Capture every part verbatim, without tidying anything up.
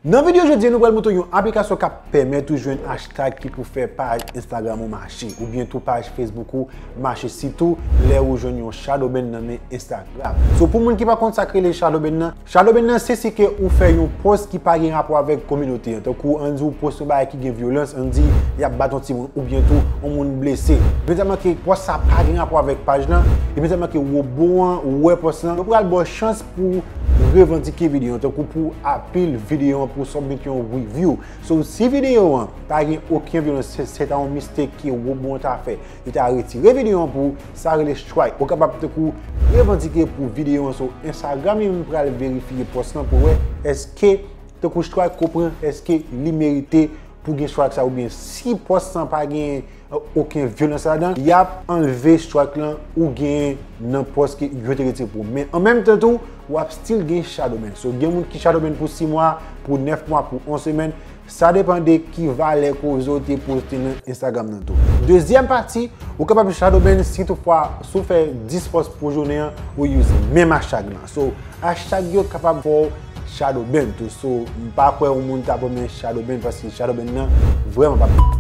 Nan videyo jodi a, nou pral montre w yon aplikasyon k ap pèmèt ou jwenn hashtag ki pou fè paj Instagram ou mache, oubyen tou paj Facebook ou mache, sitou lè ou jwenn yon shadow ban nan men Instagram. So, pou moun ki pa konn sa k rele shadow ban nan, shadow ban nan se si ke ou fè yon post ki pa gen rapò avèk kominote an. Tankou, ann di w poste yon bagay ki gen vyolans, ann di y ap bat yon timoun, oubyen tou yon moun blese. Imedyatman ke post sa pa gen rapò avèk paj lan, imedyatman ke wobo an wè post lan, yo pral ba w chans pou revandike videyo an, tankou pou apil videyo an, pou submit yon review. So, si videyo an pa gen okenn vyolans, se, se ta yon mistake ke wobo an ta fè. Li ta retire videyo an pou sa rele strike. Ou kapab tankou revandike pou videyo an. So, Instagram li menm pral verifye post lan pou wè èske tankou strike ou pran, èske li merite pou gen strike sa, oubyen si post lan pa gen okenn vyolans ladan, y ap anlve strike lan ou gen nan post ke yo te retire pou ou. Men an menm tan tou, w ap still gen shadow ban. So, gen moun ki shadow ban pou sis mwa, pou nèf mwa, pou yon semèn. Sa depann de ki valè koze w te poste nan Instagram nan tou. Dezyèm pati, ou kapab shadow ban si toutfwa, si w fè dis post pou jounen an, ou use menm hashtag lan. So, hashtag yo kapab fè w shadow ban tou. So, m pa kwè yon moun ta pran men shadow ban paske shadow ban nan vrèman pa bon.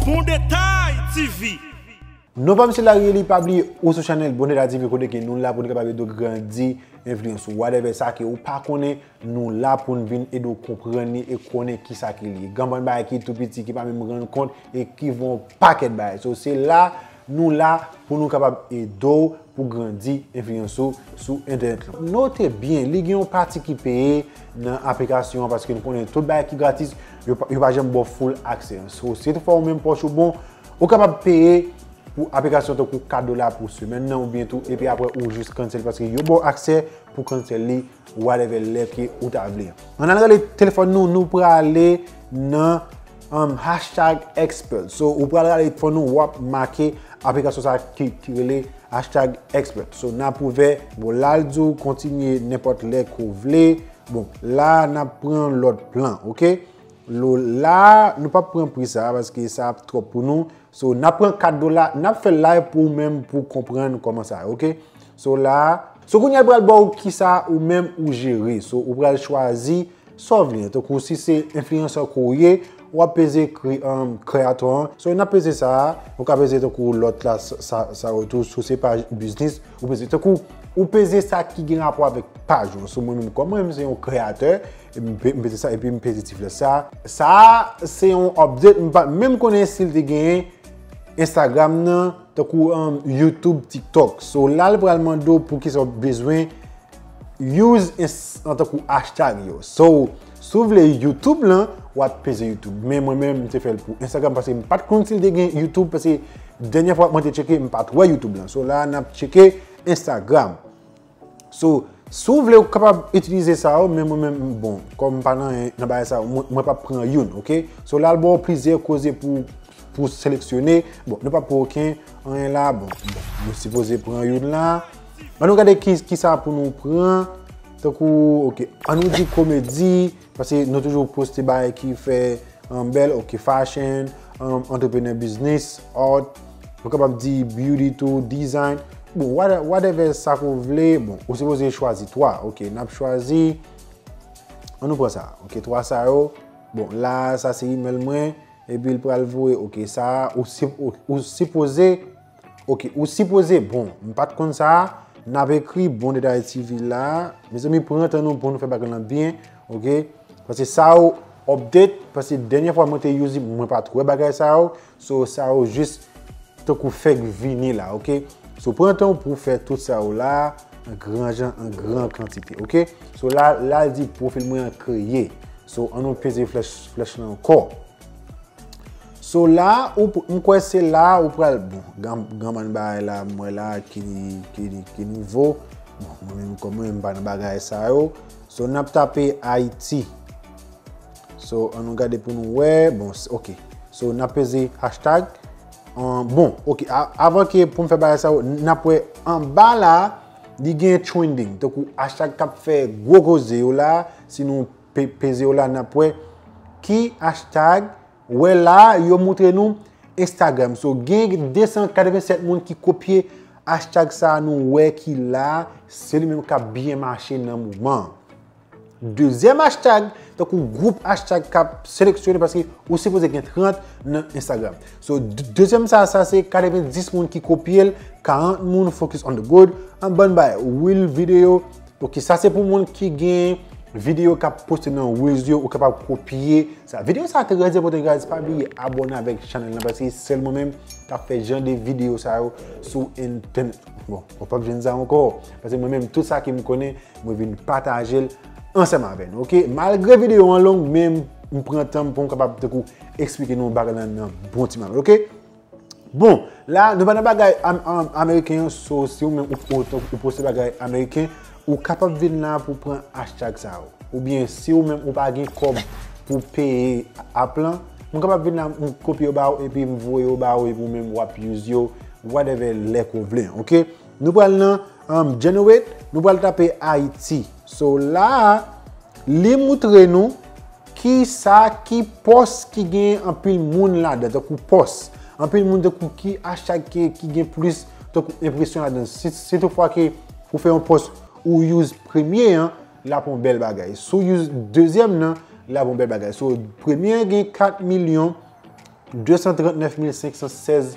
Bon Detay T V. Non pa m se Larry Eli, pa bliye ou sou chanèl Bon Detay T V kote ke nou la pou nou kapab ede w grandi enfliyans ou. Whatever sa ke ou pa konnen, nou la pou n vin ede w konprann li e konnen kisa ki li ye. Gen bann bagay ki tou piti, ki pa menm rann kont e ki voye yon pakèt bagay. So, se la, nou la pou nou kapab ede w pou grandi enfliyans ou sou entènèt lan. Note byen, li gen yon pati ki peye nan aplikasyon an paske nou konnen tout bagay ki gratis, yo pa, yo pa janm ba w full aksè. So, si toutfwa ou menm pòch ou bon, ou kapab peye pou aplikasyon tankou kat dola pou semèn nan oubyen tou, epi apre ou jis cancel paske yo ba w aksè pou cancel li whatever lè ke ou ta vle. Ann al rale telefòn nou, nou prale nan, um, hashtag expert. So, ou pral rale telefòn nou, w ap make aplikasyon sa ki, ki rele hashtag expert. So, n ap ouvè, bon, la l di w kontinye nenpòt lè ke w vle. Bon, la, n ap pran lòt plan, oke? Lo, la, nou p ap pran pri sa, paske sa ap twòp pou nou. So, n ap pran kat dola, n ap fè l live pou ou menm pou w konprann kòman sa ye, oke? So, la, so, kounye a l pral ba w kisa ou menm ou jere. So, ou pral chwazi sa w vle. Tankou si se enfliyansè ke w ye, w ap peze kre-, um, creator an. So, n ap peze sa a, ou ka peze tankou lòt la, sa, sa, sa yo tou, si se paj biznis, ou peze tankou, ou peze sa ki gen rapò avèk paj ou. So, mwen menm, kòm mwen menm se yon kreyatè, m pe-, m peze sa, epi m peze ti flèch sa. Sa a, se yon update, m pa menm konnen si l te genyen Instagram nan, tankou, um, YouTube, TikTok. So, la, l pral mande w pou kisa w bezwen use ins-, antankou hashtag yo. So, si w vle YouTube lan, w ap peze YouTube. Men mwen menm, m te fè l pou Instagram, paske m pa t konn si l te gen YouTube, paske dènyè fwa mwen te tcheke, m pa t wè YouTube lan. So, la, n ap tcheke Instagram. So, si w vle, ou kapab itilize sa yo, men mwen menm, bon, kòm m pa nan, nan bagay sa yo, mwen, mwen p ap pran youn, oke? So, la, l ba w plizyè koze pou, pou seleksyone. Bon, nou p ap pran okenn, anyen la, bon, bon, nou sipoze pran youn la. Ann nou gade ki, kisa pou nou pran. Tankou, oke, ann nou di komedi, paske nou toujou poste bagay ki fè, um, bèl, oke, fashion, um, entrepreneur business, art, nou kapab di beauty tou, design. Bon, whate-, whatever sa ke w vle, bon, ou sipoze chwazi twa, oke, n ap chwazi, ann nou pran sa, oke, twa sa yo, bon, la, sa se email mwen, epi l pral voye, oke, sa, ou si-, ou, ou sipoze Ok, ou sipoze bon. M pa t konn sa. N ap ekri Bon Detay T V la. Mezanmi, pran tan nou pou nou fè bagay lan byen. Ok? Paske sa yo update, paske dènye fwa mwen te use li, mwen pa t wè bagay sa yo. So, sa yo jis tankou fèk vini la, ok? So, pran tan w pou w fè tout sa yo la, an gran jan, an gran kantite, ok? So, la, la l di pwofil mwen an kreye. So, ann nou peze flèch, flèch lan ankò. So la, ou p-, m kwè se la ou pral, bon, gran, gran bann bagay la, m wè la, ki, ki, ki nouvo. Bon, mwen menm kòm mwen, m pa nan bagay sa yo. So, n ap tape Ayiti. So, ann nou gade pou nou wè. Bon, s-, ok. So, n ap peze hashtag. An, bon, ok. A-, avan ke pou m fè bagay sa yo, n ap wè anba la, li gen trending. Tankou hashtag k ap fè gwo koze yo la. Si nou pe-, peze yo la, n ap wè ki hashtag. Wè la, yo moutre nou Instagram. So, gen de san katrevennsèt moun ki kopye hashtag sa a nou wè ki la, se li menm k ap byen mache nan moman an. Dezyèm hashtag, tankou gwoup hashtag k ap seleksyone, paske ou sipoze gen trant nan Instagram. So, de- dezyèm sa, sa se katrevendis moun ki kopye l, karant moun focus on the good, an bann bay, reel video. Ok, sa se pou moun ki gen videyo k ap poste nan Reels yo, ou kapab kopye sa. Videyo sa trè enpòtan, guys. Pa bliye abòne avèk chanèl lan, paske sèl mwen menm k ap fè jan de videyo sa yo sou entènèt. Bon, ou p ap jwenn sa ankò. Paske mwen menm, tout sa ke m konnen, mwen vin pataje l ansanm avè nou, ok? Malgre videyo an long, men m pran tan m pou m kapab tankou eksplike nou bagay lan nan bon ti mannyè, ok? Bon, la, nou pa nan bagay am- am- ameriken an, so, si ou menm ou, ou, ou poste bagay ameriken, ou kapab vin la pou pran hashtag sa yo. Oubyen, si ou menm ou pa gen kòb pou peye app lan, mwen kapab vin la, m kopye yo ba ou, epi m voye yo ba ou, epi ou menm w ap use yo, whatever, lè ke w vle, ok? Nou pral nan um, generate, nou pral tape Ayiti. So, la, li moutre nou ki sa, ki pòs ki gen anpil moun ladan, tankou pòs. Anpil moun tankou ki hashtag ki, ki gen plis tankou enpresyon ladan. Si, si toutfwa ke ou fè yon pòs ou use premye an, l ap yon bèl bagay. Si w use dezyèm nan, l ap yon bèl bagay. So, premye an gen kat milyon de san trannèf mil senk san sèz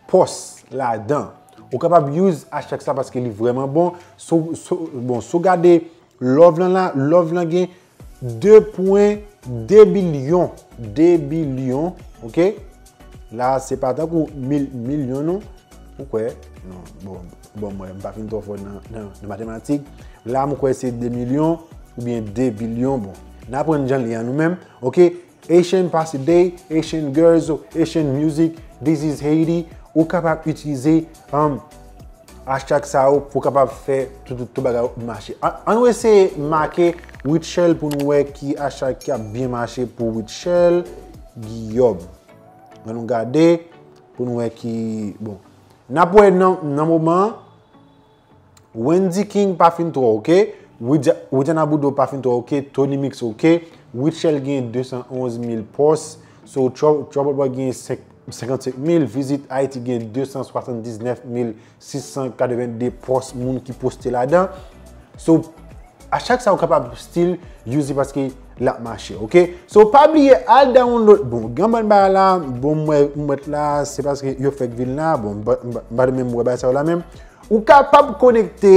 pòs ladan. Ou kapab use hashtag sa paske li vrèman bon. So, so, bon, si w gade love lan la, love lan gen de pwen de bilyon. De bilyon, ok? La, se pa tankou mil, milyon, non. Ou kwè? Non, bon, bon, mwen, m pa fin twò fò nan, nan, nan matematik. La, m kwè se de milyon oubyen de bilyon. Bon, n aprann jan li an nou menm, ok? Haitian Pass a Day, Haitian Girls, Haitian Music, This is Haiti. Ou kapab itilize um, hashtag sa yo pou kapab fè tout, tout, tout bagay yo mache. An, an nou eseye make Rutshelle pou nou wè ki hashtag ki ap byen mache pou Rutshelle Guillaume. An nou gade pou nou wè ki, bon. N ap wè nan, nan moman an, Wendy King pa fin twò ok. Widiana Boudreau pa fin twò ok. Tony Mix ok. Rutshelle gen de san onz mil pòs. So, Trouble Boy gen senkannsenk mil. Visit Haiti gen de san swasanndiznèf mil sis san katrevennde pòs moun ki poste ladan. So, a chak sa ou kapab still use paske l ap mache, ok? So, pa bliye al download. Bon, gen bann bagay la, bon, mwen, mwen la, se paske yo fèk vin la. Bon, m pa, m pa, m pa t menm wè bagay sa yo la menm. Ou kapab konekte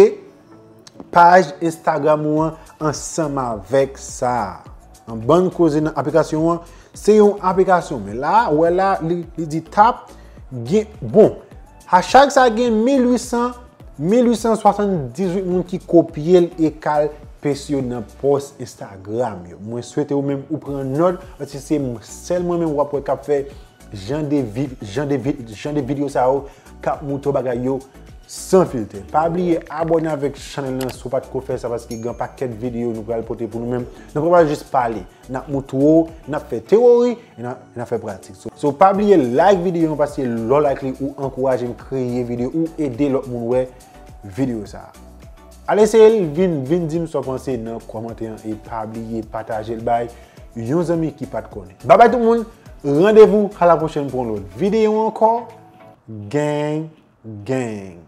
paj Instagram ou an ansanm avèk sa. An bann koze nan aplikasyon an, se yon aplikasyon. Men la, ou wè la, li, li di tap, gen, bon, a chak sa gen mil uit san, mil uit san swasanndizuit moun ki kopye l e k al pase yo nan pòs Instagram yo. Mwen swete ou menm ou pran nòt, paske se sèl mwen menm w ap wè k ap fè jan de vi-, jan de vi-, jan de videyo sa yo k ap moutre w bagay yo san filtè. Pa bliye abòne avèk chanèl lan si w pa t ko fè sa, paske gen pakèt videyo nou pral pote pou nou menm. Nou pa pral jis pale, n ap moutre w, n ap fè teyori, e n ap, e n ap fè pratik. So, so pa bliye like videyo an, paske lè w like li, ou ankouraje m kreye videyo, ou ede lòt moun wè videyo sa. Al eseye l, vin, vin di m sa w panse nan kòmantè an, e pa bliye pataje l bay yon zanmi ki pa t konnen. Babay tout moun, randevou a la pwochèn pou yon lòt videyo ankò. Gang, gang.